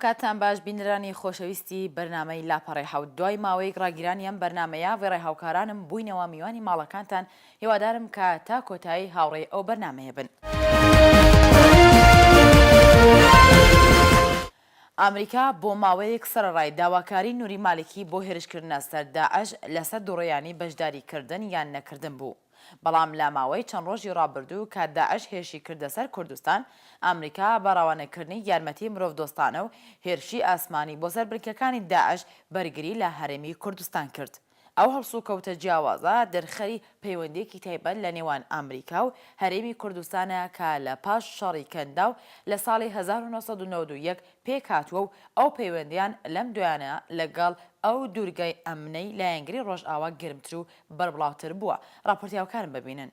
کاتتان باش بینەرانی خۆشەویستی بەرنامەی لاپەڕەی حەوت دوای ماوەیەک ڕاگیرانی ئەم بەرنامەیە وێڕای هاوکارانم بووینەوە میوانی ماڵەکانتان هیوادارم کە تا کۆتایی هاوڕێی ئەو بەرنامەیە بن. ئامریکا بۆ ماوەیەک سەرەڕای داواکاری نوری مالکی بۆ هێرشکردنە سەر داعش لەسەر دووڕێیانی بەشداری کردن یان نەکردن بوو. بەڵام لە ماوەی چەند ڕۆژی ڕابردوو کە داعش هێرشی کردە سەر کوردستان، ئامریکا بە ڕەوانەکردنی یارمەتی مرۆڤدۆستانە و هێرشی ئاسمانی بۆ سەر بنکەکانی داعش بەرگری لە هەرێمی کوردستان کرد. ئەو هەڵسوکەوتە جیاوازە دەرخەری پەیوەندییەکی تایبەت لە نێوان ئامریکا و هەرێمی کوردستانە کە لە پاش شەڕی کەنداو لە ساڵی 1991 پێکهاتووە و ئەو پەیوەندییان لەم دوایانە لەگەڵ ئەو دوورگەی ئەمنەی لایەنگری ڕۆژئاوا گەرمتر و بەربڵاوتر بووە. ڕاپۆرتی هاوکارم ببینن.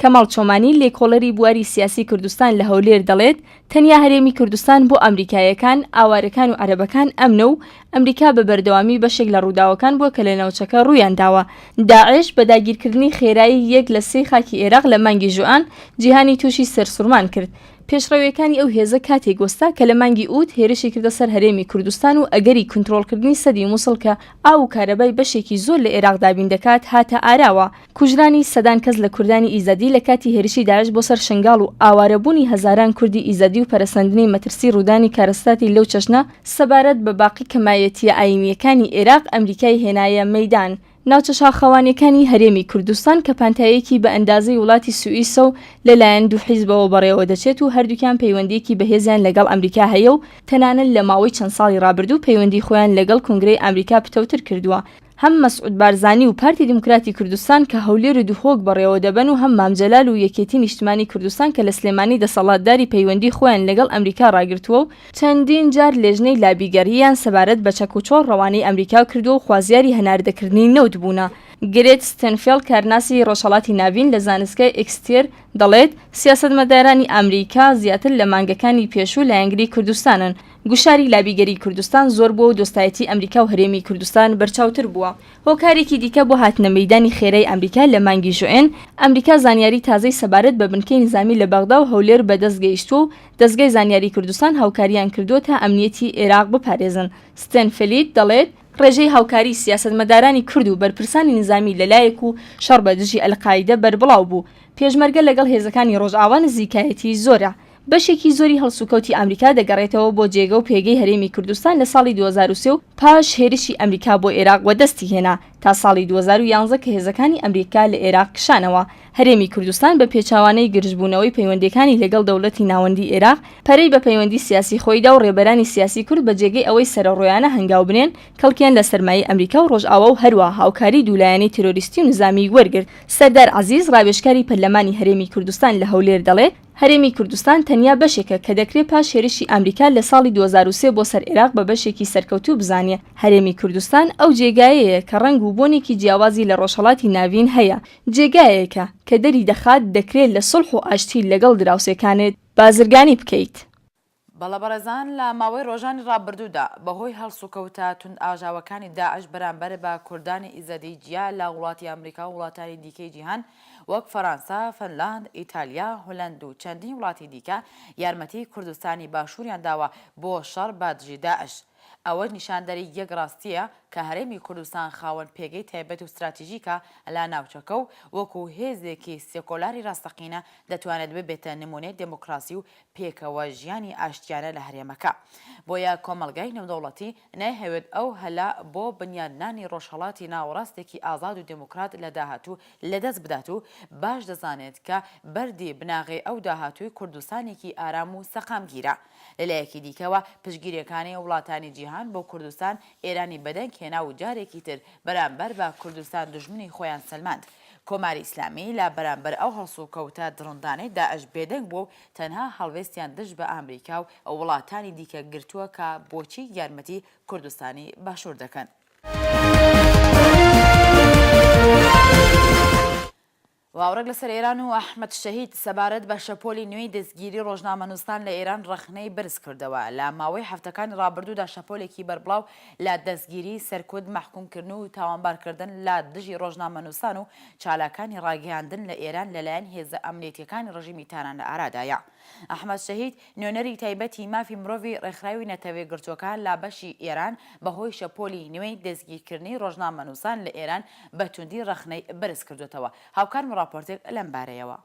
کەماڵ چۆمانی، لێکۆڵەری بواری سیاسی کوردستان لە هەولێر دەڵێت، تەنیا هەرێمی کوردستان بۆ ئەمریکاییەکان، ئاوارەکان و عەرەبەکان ئەمنە و ئەمریکا بە بەردەوامی بەشێک لە ڕووداوەکان بووە کە لە ناوچەکە ڕوویان داوە. داعش بە داگیرکردنی خێرای یەک لە سێی خاکی ئێراق لە مانگی ژوئان، جیهانی تووشی سەرسوڕمان کرد. پێشڕەوییەکانی ئەو هێزە کاتێک وەستا کە لە مانگی ئوت هێرشی کردە سەر هەرێمی کوردستان و ئەگەری کونترۆڵکردنی سەدی موسڵ کە ئاو و کارەبای بەشێکی زۆر لە ئێراق دابین دەکات هاتە ئاراوە. کوژرانی سەدان کەس لە کوردانی ئیزەدی لە کاتی هێرشی داعش بۆ سەر شنگاڵ و ئاوارەبوونی هەزاران کوردی ئیزەدی و پەرەسەندنی مەترسی ڕوودانی کارەساتی لەو چەشنە سەبارەت بە باقی کەمایەتییە ئایینییەکانی ئێراق ئەمریکای هێنایە مەیدان. ناوچە شاخەوانییەکانی هەرێمی کوردستان کە پانتاییەکی بە ئەندازەی وڵاتی سوئیسە و لە لایەن دوو حیزبەوە بەڕێوە دەچێت و هەردووکیان پەیوەندییەکی بەهێزیان لەگەڵ ئەمریکا هەیە و تەنانەت لە ماوەی چەند ساڵی ڕابردوو پەیوەندی خۆیان لەگەڵ کۆنگرەی ئامریکا پتەوتر کردووە. هەم مەسعود بارزانی و پارتی دیموکراتی کوردستان کە هەولێر و دهۆک بەڕێوە دەبەن و هەم مام جەلال و یەکێتی نیشتمانی کوردستان کە لە سلێمانی دەسەڵاتداری پەیوەندی خۆیان لەگەڵ ئەمریکا ڕاگرتووە و چەندین جار لێژنەی لابیگەرییان سەبارەت بە چەکوچۆڵ ڕەوانەی ئەمریکا کردووە و خوازیاری هەناردەکردنی نەوت بوونە. گرێت ستێنفێڵ کارناسی ڕۆژهەڵاتی ناڤین لە زانستگای ئێکستێر دەڵێت، سیاسەتمەدارانی ئامریکا زیاتر لە مانگەکانی پێشوو لایەنگری کوردستانن. گوشاری لابیگەری کوردستان زۆر بووە و دۆستایەتی ئەمریکا و هەرێمی کوردستان بەرچاوتر بووە. هۆکارێکی دیکە بۆ هاتنە مەیدانی خێرای ئەمریکا لە مانگی ژوئێن، ئەمریکا زانیاری تازەی سەبارەت بە بنکەی نیزامی لە بەغدا و هەولێر بە دەست گەیشتووە و دەزگای زانیاری کوردستان هاوکارییان کردووە تا ئەمنیەتی ئێراق بپارێزن. ستێنفلیت دەڵێت، ڕێژەی هاوکاریی سیاسەتمەدارانی کورد و بەرپرسانی نیزامی لە لایەک و شەڕ بە دژی ئەلقایدە بەربڵاو بوو. پێشمەرگە لەگەڵ هێزەکانی ڕۆژئاوا نزیکایەتیی زۆرە. بەشێکی زۆری هەڵسوکەوتی ئامریکا دەگەڕێتەوە بۆ جێگە و پێگەی هەرێمی کوردستان لە ساڵی 2003 و پاش هێرشی ئەمریکا بۆ ئێراق وەدەستی هێنا تا ساڵی 2011 کە هێزەکانی ئەمریکا لە ئێراق کشانەوە. هەرێمی کوردستان بە پێچەوانەی گرژبوونەوەی پەیوەندییەکانی لەگەڵ دەولەتی ناوەندی ئێراق پەرەی بە پەیوەندی سیاسی خۆی دا و ڕێبەرانی سیاسی کورد بە جێگەی ئەوەی سەرەڕۆیانە هەنگاو بنێن کەڵکیان لە سەرمایەی ئەمریکا و ڕۆژئاوا و هەروەها هاوکاری دوولایەنەی تێرۆریستی و نزامی وەرگرت. سەردار عەزیز ڕاوێژکاری پەرلەمانی هەرێمی کوردستان لە هەولێر دەڵێت، هەرێمی کوردستان تەنیا بەشێکە کە دەکرێ پاش هێرشی ئامریکا لە ساڵی 2003 بۆ سەر ئێراق بە بەشێکی سەرکەوتوو بزانێ. هەرێمی کوردستان ئەو جێگایەیە کە ڕەنگ و بۆنێکی جیاوازی لە ڕۆژهەڵاتی ناڤین هەیە. جێگایەکە کە دەری دەخات دەکرێ لە سوڵح و ئاشتی لەگەڵ دراوسێکانت بازرگانی بکەیت. بەڵێ بەڕێزان لە ماوەی ڕۆژانی ڕابردوودا بەهۆی هەڵسوکەوتە توندئاژاوەکانی داعش بەرامبەر بە کوردانی ئیزەدی جیا لە وڵاتی ئەمریکا و وڵاتانی دیکەی جیهان وەک فەرانسە، فنلاند، ئیتالیا، هولەند و چەندین وڵاتی دیکە یارمەتی کوردستانی باشووریان داوە بۆ شەڕ بە دژی داعش. ئەوەش نیشاندەری یەک ڕاستییە کە هەرێمی کوردستان خاوەن پێگەی تایبەت و ستراتیژیکە لە ناوچەکە و وەکو هێزێکی سێکۆلاری ڕاستەقینە دەتوانێت ببێتە نموونەی دێموکراسی و پێکەوە ژیانی ئاشتیانە لە هەرێمەکە. بۆیە کۆمەڵگای نێودەوڵەتی نایهەوێت ئەو هەلە بۆ بنیادنانی ڕۆژهەڵاتی ناوەڕاستێکی ئازاد و دێموکرات لە داهاتوو لەدەست بدات و باش دەزانێت کە بەردی بناغەی ئەو داهاتووی کوردستانێکی ئارام و سەقامگیرە. لەلایەکی دیکەوە پشتگیریەکانی وڵاتانی جیهان بۆ کوردستان ئێرانی بەدەنگ هێنا و جارێکی تر بەرامبەر بە کوردستان دوژمنی خۆیان سەلماند. کۆماری ئیسلامی لە بەرامبەر ئەو هەڵسوکەوتە دڕندانەی داعش بێدەنگ بووە و تەنها هەڵوێستیان دژ بە ئامریکا و وڵاتانی دیکە گرتووە کە بۆچی یارمەتی کوردستانی باشوور دەکەن. واوڕێک لەسەر ئێران و ئەحمەد شەهید سەبارەت بە شەپۆلی نوێی دەستگیری ڕۆژنامەنووسان لە ئێران ڕەخنەی بەرز کردەوە. لە ماوەی هەفتەکانی ڕابردوودا شەپۆلێکی بەربڵاو لە دەستگیری، سەرکوت، مەحکومکردن و تاوانبارکردن لە دژی ڕۆژنامەنووسان و چالاکانی ڕاگەیاندن لە ئێران لەلایەن هێزە ئەمنیەتییەکانی ڕژیمی تاران لە ئارادایە. ئەحمەد شەهید، نوێنەری تایبەتی مافی مرۆڤی ڕێکخراوی نەتەوەیەکگرتووەکان لە بەشی ئێران بە هۆی شەپۆلی نوێی دەستگیرکردنی ڕۆژنامەنووسان لە ئێران بە توندی ڕەخنەی بەرز کردووەتەوە. هاوکارم ڕاپۆرتێک لەم بارەیەوە.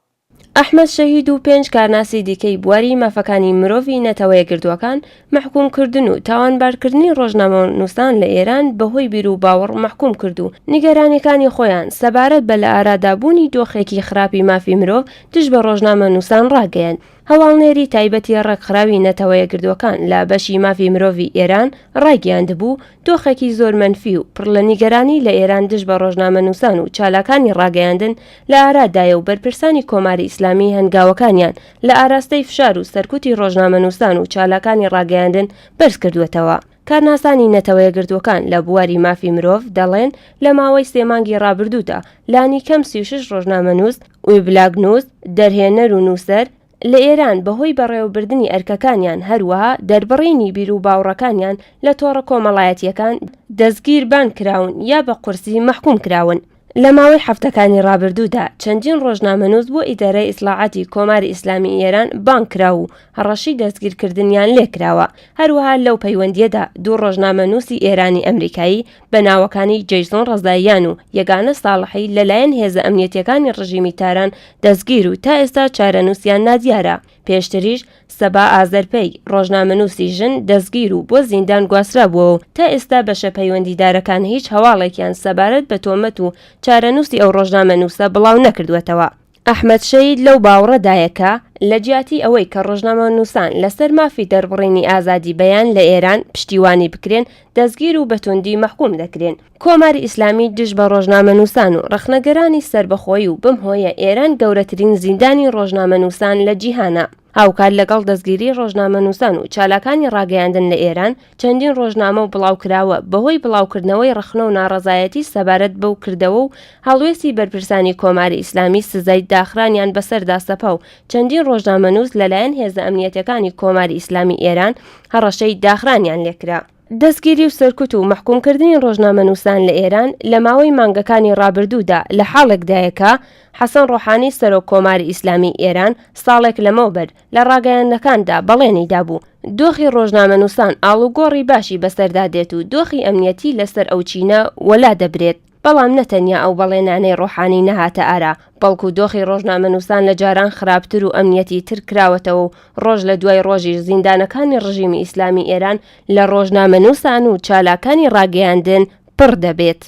ئەحمەد شەهید و پێنج کارناسی دیکەی بواری مافەکانی مرۆڤی نەتەوەیەکگرتووەکان مەحکووم کردن و تاوانبارکردنی ڕۆژنامەنووسان لە ئێران بە هۆی بیروباوەڕ مەحکووم کرد و نیگەرانیەکانی خۆیان سەبارەت بە لەئارادابوونی دۆخێکی خراپی مافی مرۆڤ دژ بە ڕۆژنامەنووسان ڕاگەیاند. هەواڵنێری تایبەتی ڕێکخراوی نەتەوەیەکگرتووەکان لە بەشی مافی مرۆڤی ئێران ڕایگەیاندبوو، دۆخێکی زۆر مەنفی و پڕ لە نیگەرانی لە ئێران دژ بە ڕۆژنامەنووسان و چالاکانی ڕاگەیاندن لە ئارادایە و بەرپرسانی کۆماری ئیسلامی هەنگاوەکانیان لە ئاراستەی فشار و سەرکوتی ڕۆژنامەنووسان و چالاکانی ڕاگەیاندن بەرز کردووەتەوە. کارناسانی نەتەوەیەکگرتووەکان لە بواری مافی مرۆڤ دەڵێن، لە ماوەی سێ مانگی ڕابردوودا لانیکەم 36 ڕۆژنامەنووس، وێبلاگنووس، دەرهێنەر و نووسەر لە ئێران بەهۆی بەڕێوەبردنی ئەرکەکانیان هەروەها دەربڕینی بیروباوڕەکانیان لە تۆڕە کۆمەڵایەتییەکان دەستگیر بانگ کراون یا بە قورسی مەحکووم کراون. لە ماوەی هەفتەکانی ڕابردوودا چەندین ڕۆژنامەنووس بۆ ئیدارەی ئیتڵاعاتی کۆماری ئیسلامیی ئێران بانگ کراو و هەڕەشەی دەستگیرکردنیان لێکراوە. هەروەها لەو پەیوەندییەدا دوو ڕۆژنامەنووسی ئێرانی ئەمریکایی بە ناوەکانی جەیسۆن ڕەزاییان و یەگانە ساڵحی لەلایەن هێزە ئەمنیەتییەکانی ڕژیمی تاران دەستگیر و تا ئێستا چارەنووسیان نادیارە. پێشتریش سەبا ئازەرپەی، ڕۆژنامەنووسی ژن، دەستگیر و بۆ زیندان گواسترابووەوە و تا ئێستا بەشە پەیوەندیدارەکان هیچ هەواڵێکیان سەبارەت بە تۆمەت و چارەنووسی ئەو ڕۆژنامەنووسە بڵاو نەکردووەتەوە. ئەحمەد شەهید لەو باوڕەدایە کە، لە جیاتی ئەوەی کە ڕۆژنامەنووسان لەسەر مافی دەربڕینی ئازادی بەیان لە ئێران پشتیوانی بکرێن، دەستگیر و بە توندی مەحکووم دەکرێن. کۆماری ئیسلامی دژ بە ڕۆژنامەنووسان و ڕەخنەگرانی سەربەخۆی و بەم هۆیە ئێران گەورەترین زیندانی ڕۆژنامەنووسان لە جیهانە. هاوکات لەگەڵ دەستگیری ڕۆژنامەنووسان و چالاکانی ڕاگەیاندن لە ئێران، چەندین ڕۆژنامە و بڵاوکراوە بەهۆی بڵاوکردنەوەی ڕەخنە و ناڕەزایەتی سەبارەت بەو کردەوە و هەڵوێستی بەرپرسانی کۆماری ئیسلامی سزای داخرانیان بەسەردا سەپا و چەندین ڕۆژنامەنووس لەلایەن هێزە ئەمنیەتیەکانی کۆماری ئیسلامی ئێران هەڕەشەی داخرانیان لێکرا. دەستگیری و سەرکوت و مەحکوومکردنی ڕۆژنامەنووسان لە ئێران لە ماوەی مانگەکانی ڕابردوودا لە حاڵێکدایە کە حەسەن ڕۆحانی سەرۆک کۆماری ئیسلامیی ئێران ساڵێک لەمەوبەر لە ڕاگەیاندنەکاندا بەڵێنی دابوو دۆخی ڕۆژنامەنووسان ئاڵوگۆڕی باشی بەسەردا دێت و دۆخی ئەمنیەتی لەسەر ئەو چینە وەلا دەبرێت. بەڵام نە تەنیا ئەو بەڵێنانەی ڕۆحانی نەهاتە ئارا، بەڵکو دۆخی ڕۆژنامەنووسان لە جاران خراپتر و ئەمنیەتی تر کراوەتەوە و ڕۆژ لە دوای ڕۆژیش زیندانەکانی ڕژیمی ئیسلامی ئێران لە ڕۆژنامەنووسان و چالاکانی ڕاگەیاندن پڕ دەبێت.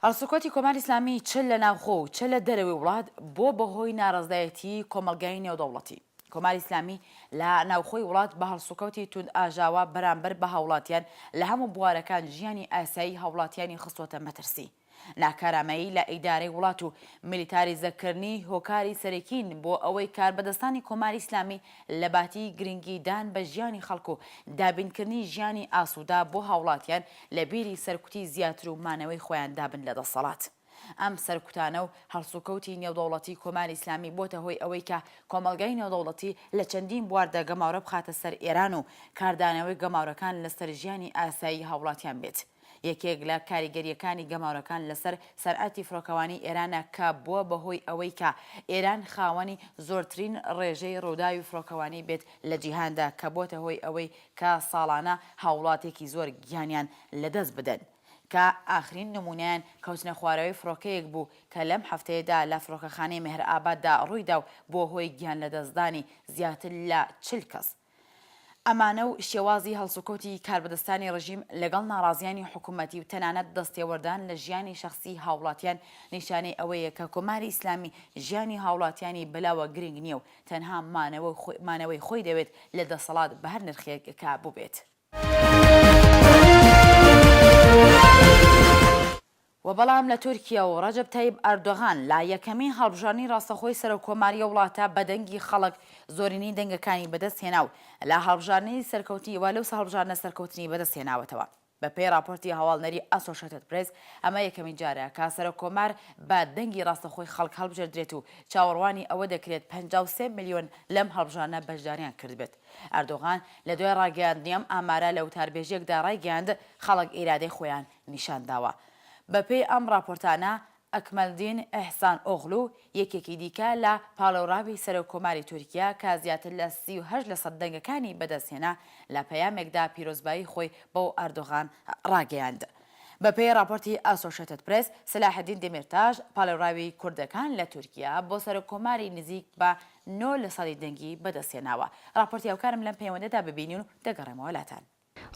هەڵسوکەوتی کۆماری ئیسلامی چ لە ناوخۆ و چ لە دەرەوەی وڵات بووە بە هۆی ناڕەزایەتیی کۆمەڵگای نێودەوڵەتی. کۆماری ئیسلامی لە ناوخۆی وڵات بە هەڵسوکەوتی توندئاژاوە بەرامبەر بە هاوڵاتیان لە هەموو بوارەکان ژیانی ئاسایی هاوڵاتیانی خستووەتە مەترسی. ناکارامەیی لە ئیدارەی وڵات و میلیتاریزەکردنی هۆکاری سەرەکین بۆ ئەوەی کاربەدەستانی کۆماری ئیسلامی لە باتی گرنگی دان بە ژیانی خەڵک و دابینکردنی ژیانی ئاسوودە بۆ هاوڵاتیان لە بیری سەرکوتی زیاتر و مانەوەی خۆیان دابن لە دەسەڵات. ئەم سەرکوتانە و هەڵسوکەوتی نێودەوڵەتی کۆماری ئیسلامی بۆتە هۆی ئەوەی کە کۆمەڵگای نێودەوڵەتی لە چەندین بواردا گەمارۆ بخاتە سەر ئێران و کاردانەوەی گەمارۆکان لەسەر ژیانی ئاسایی هاوڵاتیان بێت. یەکێک لە کاریگەرییەکانی گەمارۆکان لەسەر سەنعەتی فڕۆکەوانی ئێرانە کە بووە بە هۆی ئەوەی کە ئێران خاوەنی زۆرترین ڕێژەی ڕووداوی فڕۆکەوانی بێت لە جیهاندا کە بۆتە هۆی ئەوەی کە ساڵانە هاووڵاتێکی زۆر گیانیان لەدەست بدەن. کە ئاخرین نموونەیان کەوتنەخوارەوەی فڕۆکەیەک بوو کە لەم هەفتەیەدا لە فڕۆکەخانەی مێهرئاباددا ڕوویدا و بووە هۆی گیانلەدەستدانی زیاتر لە 40 کەس. ئەمانە و شێوازی هەڵسوکەوتی کاربەدەستانی ڕژیم لەگەڵ ناڕازیانی حکوومەتی و تەنانەت دەستێوەردان لە ژیانی شەخسیی هاووڵاتیان نیشانەی ئەوەیە کە کۆماری ئیسلامی ژیانی هاووڵاتیانی بەلاوە گرنگ نییە و تەنها مانەوەی خۆی دەوێت لە دەسەڵات بە هەر نرخێک کە بووبێت. و بەڵام لە تورکیە و ڕەجەب تەیب ئەردۆغان لە یەکەمین هەڵبژاردنی ڕاستەخۆی سەرۆک کۆماری ئەو وڵاتە بە دەنگی خەڵک زۆرینەی دەنگەکانی بەدەست هێنا و لە هەڵبژاردنی سەرکەوتنی و لەو هەڵبژاردنە سەرکەوتنی بەدەست هێناوەتەوە. بە پێی ڕاپۆرتی هەواڵنێری ئاسۆشێتد پرێس، ئەمە یەکەمین جارە کە سەرۆک کۆمار بە دەنگی ڕاستەخۆی خەڵک هەڵبژێردرێت و چاوەڕوانی ئەوە دەکرێت 53 ملیۆن لەم هەڵبژاردنە بەشداریان کردبێت. ئەردۆغان لە دوای ڕاگەیاندنی ئەم ئامارە لە وتاربێژییەکدا ڕایگەیاند، خەڵک ئیرادەی خۆیان نیشان داوە. بە پێی ئەم ڕاپۆرتانە، ئەکمەلدین ئیحسان ئۆغلو، یەکێکی دیکە لە پاڵێوراوی سەرۆک کۆماری تورکیا کە زیاتر لە 38 لەسەد دەنگەکانی بەدەستهێنا، لە پەیامێکدا پیرۆزبایی خۆی بۆ ئەردۆغان ڕاگەیاند. بەپێی ڕاپۆرتی ئاسۆشێتد پرێس، سەلاحەدین دێمیرتاش، پاڵێوراوی کوردەکان لە تورکیا بۆ سەرۆک کۆماری نزیک بە نۆ لەسەدی دەنگی بەدەستهێناوە. ڕاپۆرتی هاوکارم لەم پەیوەندەدا ببینین و دەگەڕێمەوە لاتان.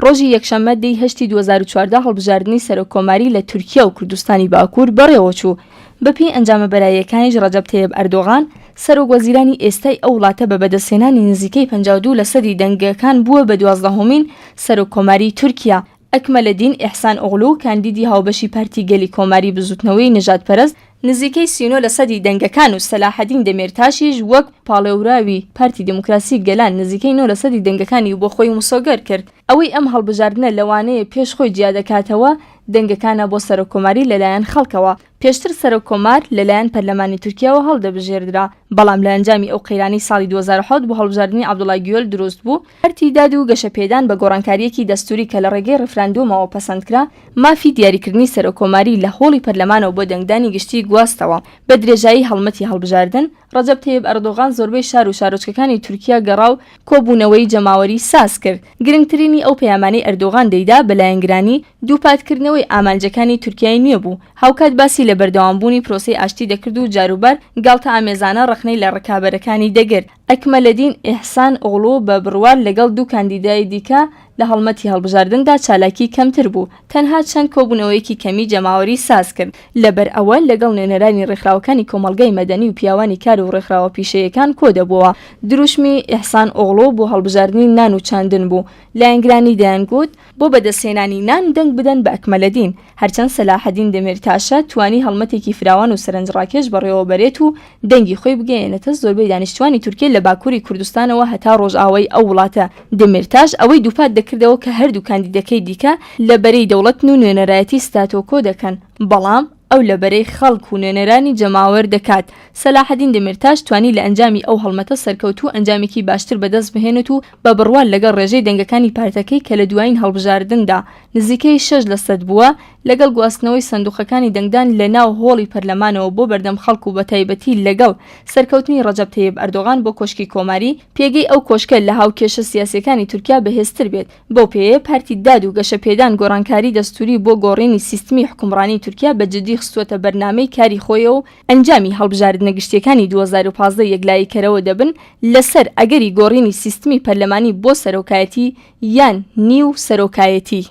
ڕۆژی یەکشەممە دەی هەشتی 2014 هەڵبژاردنی سەرۆککۆماری لە تورکیا و کوردستانی باکوور بەڕێوەچوو، بەپێی ئەنجامە بەراییەکانیش ڕەجەب تەیب ئەردۆغان، سەرۆکوەزیرانی ئێستای ئەو وڵاتە بە بەدەستهێنانی نزیکەی 52 لەسەدی دەنگەکان بووە بە دوازدەهەمین سەرۆککۆماری تورکیا. ئەکمەلەدین ئیحسان ئۆغلو، کاندیدی هاوبەشی پارتی گەلی کۆماری بزوتنەوەی نەژادپەرست، نزیکەی 39 لەسەدی دەنگەکان و سەلاحەدین دەمیرتاشیش وەک پاڵێوراوی پارتی دیموکراسی گەلان نزیکەی نۆ لەسەدی دەنگەکانی بۆ خۆی مسۆگەر کرد. ئەوەی ئەم هەڵبژاردنە لەوانەیە پێش خۆی جیادەکاتەوە دەنگەکانە بۆ سەرۆککۆماری لەلایەن خەڵکەوە. پێشتر سەرۆک کۆمار لەلایەن پەرلەمانی تورکیاوە هەڵدەبژێردرا، بەڵام لە ئەنجامی ئەو قەیرانەی ساڵی 2007 بۆ هەڵبژاردنی عەبدوڵا گیۆل دروست بوو، پارتی داد و گەشەپێدان بە گۆڕانکارییەکی دەستووری کە لە ڕێگەی ڕیفراندۆمەوە پەسەندکرا، مافی دیاریکردنی سەرۆککۆماری لە هۆڵی پەرلەمانەوە بۆ دەنگدانی گشتی گواستەوە. بە درێژایی هەڵمەتی هەڵبژاردن، ڕەجەب تەیب ئەردۆغان زۆربەی شار و شارۆچکەکانی تورکیا گەڕا و کۆبوونەوەی جەماوەری ساز کرد. گرنگترینی ئەو پەیامانەی ئەردۆغان دەیدا بە لایەنگرانی، دووپاتکردنەوەی ئامانجەکانی تورکیای نوێ بوو. هاوکات باسی لە بەردەوامبوونی پرۆسەی ئاشتی دەکرد و جاروبار گاڵتەئامێزانە ڕەخنەی لە ڕکابەرەکانی دەگرت. ئەکمەلەدین ئیحسان ئۆغڵو بە بڕوار لەگەڵ دوو کاندیدای دیکە لە هەڵمەتی هەڵبژاردندا چالاکی کەمتر بوو، تەنها چەند کۆبوونەوەیەکی کەمی جەماوەری ساز کرد. لەبەر ئەوە لەگەڵ نوێنەرانی ڕێکخراوەکانی کۆمەڵگای مەدەنی و پیاوانی کار و ڕێکخراوە پیشەیەکان کۆدەبووەوە. دروشمی ئیحسان ئۆغڵو بۆ هەڵبژاردنی نان و چاندن بوو. لایەنگرانی دەیانگوت، بۆ بەدەستهێنانی نان دەنگ بدەن بە ئەکمەلەدین. هەرچەند سەلاحەدین دەمیرتاشە توانی هەڵمەتێکی فراوان و سەرنجڕاکێش بەڕێوەبەرێت و دەنگی خۆی بگەیەنێتە زۆربەی دانیشتوانی تورکیە لە باکووری کوردستانەوە هەتا ڕۆژئاوای ئەو وڵاتە. دەمیرتاش ئەوەی دووپات دەکردەوە کە هەردوو کاندیدەکەی دیکە لە بەرەی دەوڵەتن و نوێنەرایەتی ستاتۆکۆ دەکەن، بەڵام ئەو لە بەرەی خەڵک و نوێنەرانی جەماوەر دەکات. سەلاحەدین دەمیرتاش توانی لە ئەنجامی ئەو هەڵمەتە سەرکەوتوو ئەنجامێکی باشتر بەدەست بهێنێت و بە بڕوا لەگەڵ ڕێژەی دەنگەکانی پارتەکەی کە لە دوایین هەڵبژاردندا نزیکەی شەش لەسەد بووە، لەگەڵ گواستنەوەی سندوقەکانی دەنگدان لە ناو هۆڵی پەرلەمانەوە بۆ بەردەم خەڵک و بەتایبەتی لەگەڵ سەرکەوتنی ڕەجەب تەیب ئەردۆغان بۆ کۆشکی کۆماری، پێگەی ئەو کۆشکە لە هاوکێشە سیاسیەکانی تورکیا بەهێزتر بێت. بەو پێیە پارتی داد و گەشەپێدان گۆڕانکاری دەستوری بۆ گۆڕینی سیستمی حوکمڕانی تورکیا بە جدی خستووەتە بەرنامەی کاری خۆیەوە و ئەنجامی هەڵبژاردنە گشتیەکانی 2015 یەکلاییکەرەوە دەبن لەسەر ئەگەری گۆڕینی سیستمی پەرلەمانی بۆ سەرۆکایەتی یان نیو سەرۆکایەتی.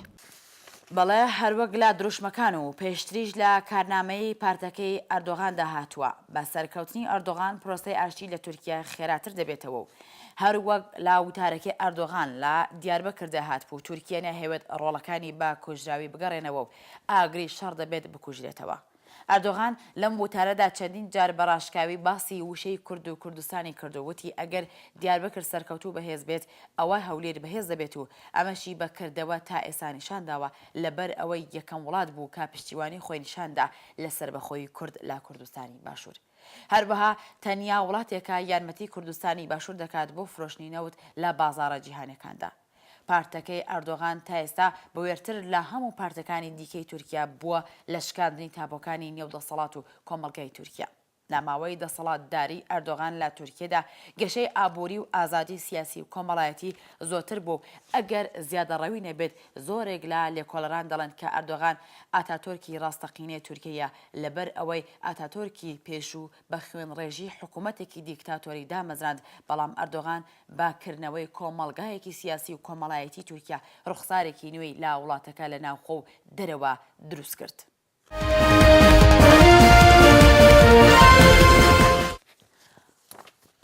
بەڵێ هەروەک لە دروشمەکان و پێشتریش لە کارنامەی پارتەکەی ئەردۆغاندا هاتووە، بە سەرکەوتنی ئەردۆغان پرۆسەی ئاشتی لە تورکیا خێراتر دەبێتەوە و هەروەک لە وتارەکەی ئەردۆغان لە دیاربەکردا هاتبوو تورکیە نایهەوێت ڕۆڵەکانی بە کوژراوی بگەڕێنەوە و ئاگری شەڕ دەبێت بکوژرێتەوە. ئەردۆغان لەم وتارەدا چەندین جار بە ڕاشکاوی باسی وشەی کورد و کوردستانی کرد و وتی ئەگەر دیاربەکر سەرکەوتوو بەهێز بێت ئەوا هەولێر بەهێز دەبێت و ئەمەشی بە کردەوە تا ئێستا نیشان داوە لەبەر ئەوەی یەکەم وڵات بوو کە پشتیوانی خۆی نیشان دا لە سەربەخۆیی کورد لە کوردستانی باشوور. هەروەها تەنیا وڵاتێکە یارمەتی کوردستانی باشوور دەکات بۆ فرۆشتنی نەوت لە بازاڕە جیهانیەکاندا. پارتەکەی ئەردۆغان تا ئێستا بوێرتر لە هەموو پارتەکانی دیکەی تورکیا بووە لە شکاندنی تابۆکانی نێو دەسەڵات و کۆمەڵگای تورکیا. لە ماوەی دەسەڵاتداریی ئەردۆغان لە تورکیەدا گەشەی ئابووری و ئازادی سیاسی و کۆمەڵایەتی زۆرتر بووە و ئەگەر زیادەڕەوی نەبێت زۆرێک لە لێکۆڵەران دەڵێن کە ئەردۆغان ئاتاتۆرکی ڕاستەقینەی تورکیەیە لەبەر ئەوەی ئاتاتۆرکی پێشوو بە خوێنڕێژی حکوومەتێکی دیکتاتۆری دامەزراند بەڵام ئەردۆغان بە کردنەوەی کۆمەڵگایەکی سیاسی و کۆمەڵایەتی تورکیا ڕوخسارێکی نوێی لە وڵاتەکە لە ناوخۆ و دەرەوە دروست کرد.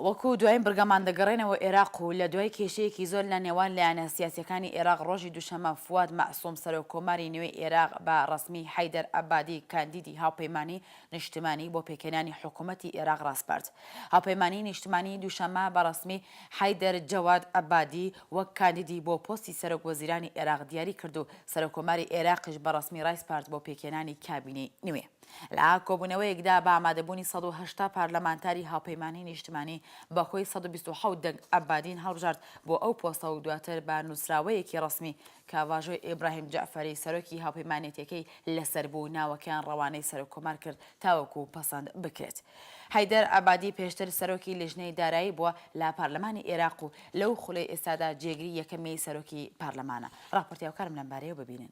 وەکو دوایین بڕگەمان دەگەڕێنەوە ئێراق و لە دوای کێشەیەکی زۆر لە نێوان لایەنە سیاسیەکانی ئێراق ڕۆژی دووشەممە فواد مەعسوم سەرۆک کۆماری نوێی ئێراق بە ڕەسمی حەیدەر عەبادی کاندیدی هاوپەیمانی نیشتمانی بۆ پێکهێنانی حکومەتی ئێراق ڕاسپارد. هاوپەیمانی نیشتمانی دووشەممە بە ڕەسمی حەیدەر جەواد عەبادی وەک کاندیدی بۆ پۆستی سەرۆک وەزیرانی ئێراق دیاری کرد و سەرۆک کۆماری ئێراقیش بە ڕەسمی ڕایسپارد بۆ پێکهێنانی کابینەی نوێ. لە کۆبوونەوەیەکدا بە ئامادەبوونی 180 پارلەمانتاری هاوپەیمانیی نیشتمانی بە کۆی 127 دەنگ عەبادین هەڵبژارد بۆ ئەو پۆستە و دواتر بە نووسراوەیەکی ڕەسمی کە واژۆی ئیبراهیم جەعفەری سەرۆکی هاوپەیمانێتیەکەی لەسەر بوو ناوەکەیان ڕەوانەی سەرۆککۆمار کرد تاوەکو پەسەند بکرێت. حەیدەر عەبادی پێشتر سەرۆکی لیژنەی دارایی بووە لە پارلەمانی ئێراق و لەو خولەی ئێستادا جێگری یەکەمی سەرۆکی پارلەمانە. ڕاپۆرتی هاوکارم لەمبارەیەوە ببینن.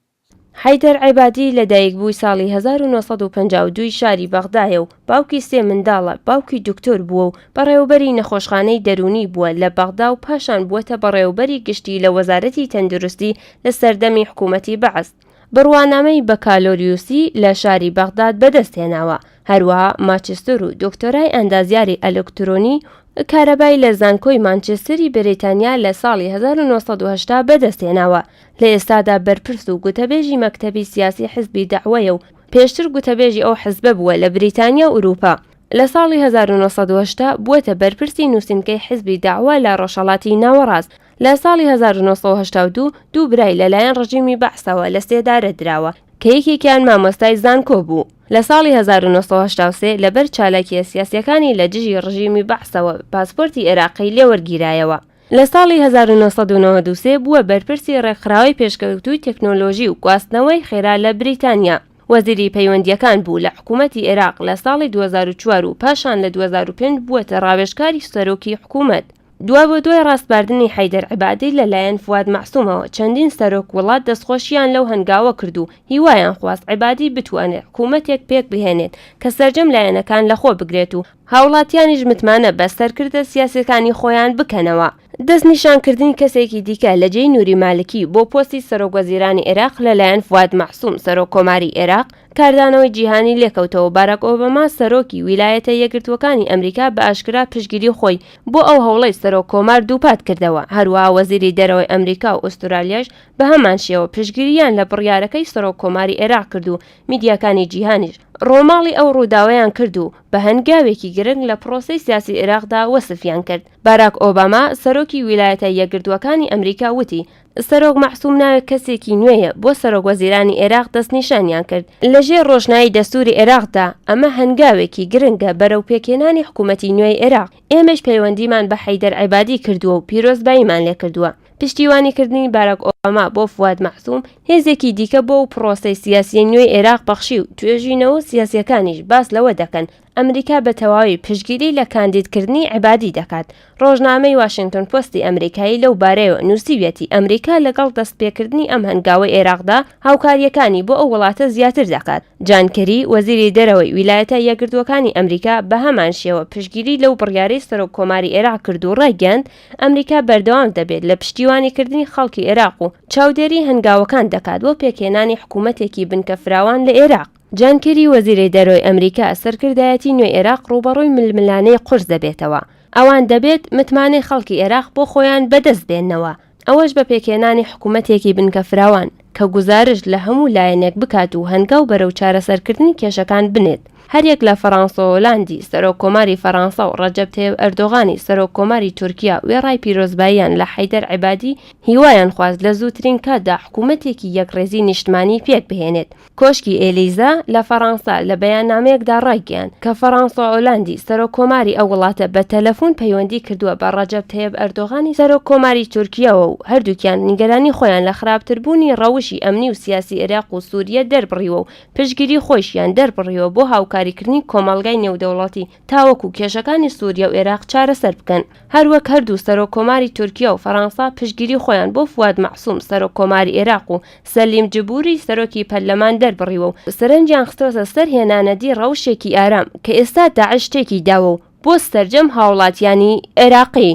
حەیدەر عەبادی لەدایکبووی ساڵی 1952 ی شاری بەغدایە و باوکی سێ منداڵە، باوکی دکتۆر بووە و بەڕێوەبەری نەخۆشخانەی دەروونی بووە لە بەغدا و پاشان بووەتە بەڕێوەبەری گشتی لە وەزارەتی تەندروستی لە سەردەمی حکوومەتی بەعس. بڕوانامەی بەکالۆریوسی لە شاری بەغداد بەدەستهێناوە، هەروەها ماجستەر و دۆکتۆرای ئەندازیاری ئەلکترۆنی و کارەبای لە زانکۆی مانچستەری بەریتانیا لە ساڵی 1980 بەدەستهێناوە. لە ئێستادا بەرپرس و گوتەبێژی مەکتەبی سیاسی حزبی دەعوەیە و پێشتر گوتەبێژی ئەو حزبە بووە لە بریتانیا و ئورووپا. لە ساڵی 1980 بووەتە بەرپرسی نووسینگەی حزبی دەعوە لە ڕۆژهەڵاتی ناوەڕاست. لە ساڵی 1982 دوو برای لەلایەن ڕژیمی بەعسەوە لە سێدارە دراوە کە یەکێکیان مامۆستای زانکۆ بوو. لە ساڵی 1983 لەبەر چالاکییە سیاسییەکانی لە دژی ڕژیمی بەعسەوە پاسپۆرتی ئێراقی لێوەرگیرایەوە. لە ساڵی 1993 بووە بەرپرسی ڕێکخراوەی پێشکەوتووی تەکنۆلۆژی و گواستنەوەی خێرا لە بریتانیا. وەزیری پەیوەندییەکان بوو لە حکوومەتی ئێراق لە ساڵی 2004 و پاشان لە 2005 بووەتە ڕاوێژکاری سەرۆکی حکوومەت. دوابەدوای ڕاسپاردنی حەیدەر عەبادی لە لایەن فواد مەعسومەوە چەندین سەرۆک وڵات دەستخۆشییان لەو هەنگاوە کرد و هیوایان خواست عەبادی بتوانێت حکوومەتێک پێکبهێنێت کە سەرجەم لایەنەکان لەخۆ بگرێت و هاوڵاتیانیش متمانە بە سەرکردە سیاسیەکانی خۆیان بکەنەوە. دەستنیشانکردنی کەسێکی دیکە لە جێی نوری مالکی بۆ پۆستی سەرۆکوەزیرانی عێراق لەلایەن فواد مەعسوم سەرۆک کۆماری عێراق کاردانەوەی جیهانی لێکەوتەوە باراک ئۆباما سەرۆکی ویلایەتە یەکگرتووەکانی ئەمریکا بە ئاشکرا پشتگیری خۆی بۆ ئەو هەوڵەی سەرۆک کۆمار دووپات کردەوە هەروەها وەزیری دەرەوەی ئەمریکا و ئوسترالیاش بە هەمان شێوە پشتگیریان لە بڕیارەکەی سەرۆک کۆماری عێراق کرد و میدیاکانی جیهانیش ڕۆماڵی ئەو ڕووداوەیان کرد و بە هەنگاوێکی گرنگ لە پرۆسەی سیاسی عێراقدا وەسفیان کرد. باراک ئۆباما، سەرۆکی ویلایەتە یەکگرتووەکانی ئەمریکا وتی، سەرۆک مەعسوم ناوێک کەسێکی نوێیە بۆ سەرۆکوەزیرانی عێراق دەستنیشانیان کرد لەژێر ڕۆشنایی دەستووری عێراقدا، ئەمە هەنگاوێکی گرنگە بەرەو پێکهێنانی حکوومەتی نوێی عێراق، ئێمەش پەیوەندیمان بە حەیدەر عەبادی کردووە و پیرۆزباییمان لێکردووە. پشتیوانیکردنی باراک ئۆباما بۆ فواد مەعسوم هێزێکی دیکە بۆ و پرۆسەی سیاسیی نوێی عێراق بەخشی و توێژینەوە سیاسییەکانیش باس لەوە دەکەن ئەمریکا بە تەواوی پشتگیری لە کاندیدکردنی عەبادی دەکات. ڕۆژنامەی واشنتۆن پۆستی ئەمریکایی لەو بارەیەوە نووسیویەتی ئەمریکا لەگەڵ دەستپێکردنی ئەم هەنگاوەی عێراقدا هاوکارییەکانی بۆ ئەو وڵاتە زیاتر دەکات. جان کێری، وەزیری دەرەوەی ویلایەتە یەکگرتووەکانی ئەمریکا بەهەمان شێوە پشتگیری لەو بڕیارەی سەرۆک کۆماری عێراق کرد و ڕایگەیاند ئەمریکا بەردەوام دەبێت لە پشتیوانیکردنی خەڵکی عێراق و چاودێری هەنگاوەکان دەکات بۆ پێکهێنانی حکوومەتێکی بنکە فراوان لە عێراق. جان کێری وەزیری دەرەوەی ئەمریکا، سەرکردایەتی نوێی عێراق ڕووبەڕووی ململانێی قورس دەبێتەوە. ئەوان دەبێت متمانەی خەڵکی عێراق بۆ خۆیان بەدەست بێننەوە، ئەوەش بە پێکهێنانی حکوومەتێکی بنکە فراوان کە گوزارشت لە هەموو لایەنێک بکات و هەنگاو بەرەو چارەسەرکردنی کێشەکان بنێت. هەریەک لە فەرانسۆ هۆلاندی سەرۆک کۆماری فەرانسە و ڕەجەب تەیب ئەردۆغانی سەرۆک کۆماری تورکیا وێڕای پیرۆزباییان لە حەیدەر عەبادی هیوایان خواست لە زووترین کاتدا حکوومەتێکی یەکڕێزی نیشتمانی پێک بهێنێت. کۆشکی ئێلیزە لە فەرانسە لە بەیاننامەیەکدا ڕایگەیاند کە فەرانسۆ ئۆلاندی سەرۆک کۆماری ئەو وڵاتە بە تەلەفوون پەیوەندی کردووە بە ڕەجەب تەیب ئەردۆغانی سەرۆک کۆماری تورکیەوە و هەردووکیان نیگەرانی خۆیان لە خراپتربوونی ڕەوشی ئەمنی و سیاسی ئێراق و سووریە دەربڕیوە و پشتگیری خۆیشیان دەربڕیوە بۆ هاوکاریکردنی کۆمەڵگای نێودەوڵەتی تاوەکو کێشەکانی سووریا و ئێراق چارەسەر بکەن. هەروەک هەردوو سەرۆک کۆماری تورکیا و فەرانسا پشتگیری خۆیان بۆ فواد مەعسوم سەرۆک کۆماری ئێراق و سەلیم جبوری سەرۆکی پەرلەمان دەربڕیوە و سەرنجیان خستۆتە سەر هێنانەدی ڕەوشێکی ئارام کە ئێستا داعش تێکی داوە و بۆ سەرجەم هاوڵاتیانی ئێراقی.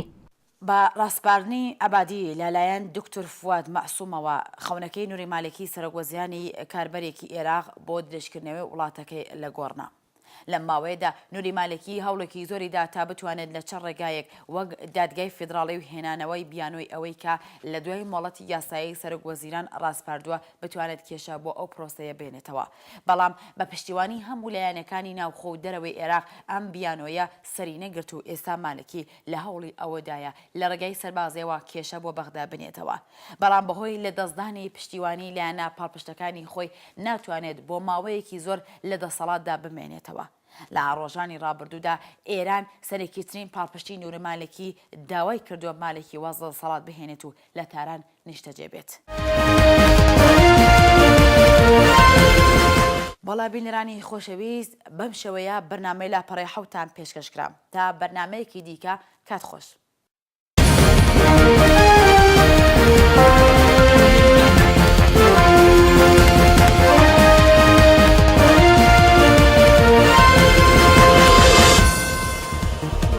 بە ڕاسپاردنی عەبادی لە لایەن دوکتور فواد مەعسومەوە، خەونەکەی نوری مالکی سەرۆک وەزیرانی کاربەرێکی ئێراق بۆ درێژکردنەوەی وڵاتەکەی لە گۆڕ نا. لەم ماوەیەدا نوری مالکی هەوڵێکی زۆری دا تا بتوانێت لە چەند ڕێگایەک وەک دادگای فیدراڵی و هێنانەوەی بیانۆی ئەوەی کە لە دوای مۆڵەتی یاسایی سەرۆک وەزیران ڕاسپاردووە بتوانێت کێشە بۆ ئەو پرۆسەیە بێنێتەوە بەڵام بە پشتیوانی هەموو لایەنەکانی ناوخۆ و دەرەوەی ئێراق ئەم بیانۆیە سەری نەگرت و ئێستا مالکی لە هەوڵی ئەوەدایە لە ڕێگای سەربازیەوە کێشە بۆ بەغدا بنێتەوە بەڵام بەهۆی لە دەستدانی پشتیوانی لایەنە پاڵپشتەکانی خۆی ناتوانێت بۆ ماوەیەکی زۆر لە دەسەڵاتدا بمێنێتەوە. لە ڕۆژانی ڕابردوودا ئێران سەرەکیترین پاڵپشتی نوری مالکی داوای کردووە مالکی واز لە دەسەڵات بهێنێت و لە تاران نیشتەجێ بێت. بەڵێ بینەرانی خۆشەویست بەم شێوەیە بەرنامەی لاپەڕەی حەوتان پێشکەش کرا تا بەرنامەیەکی دیکە کات خۆش.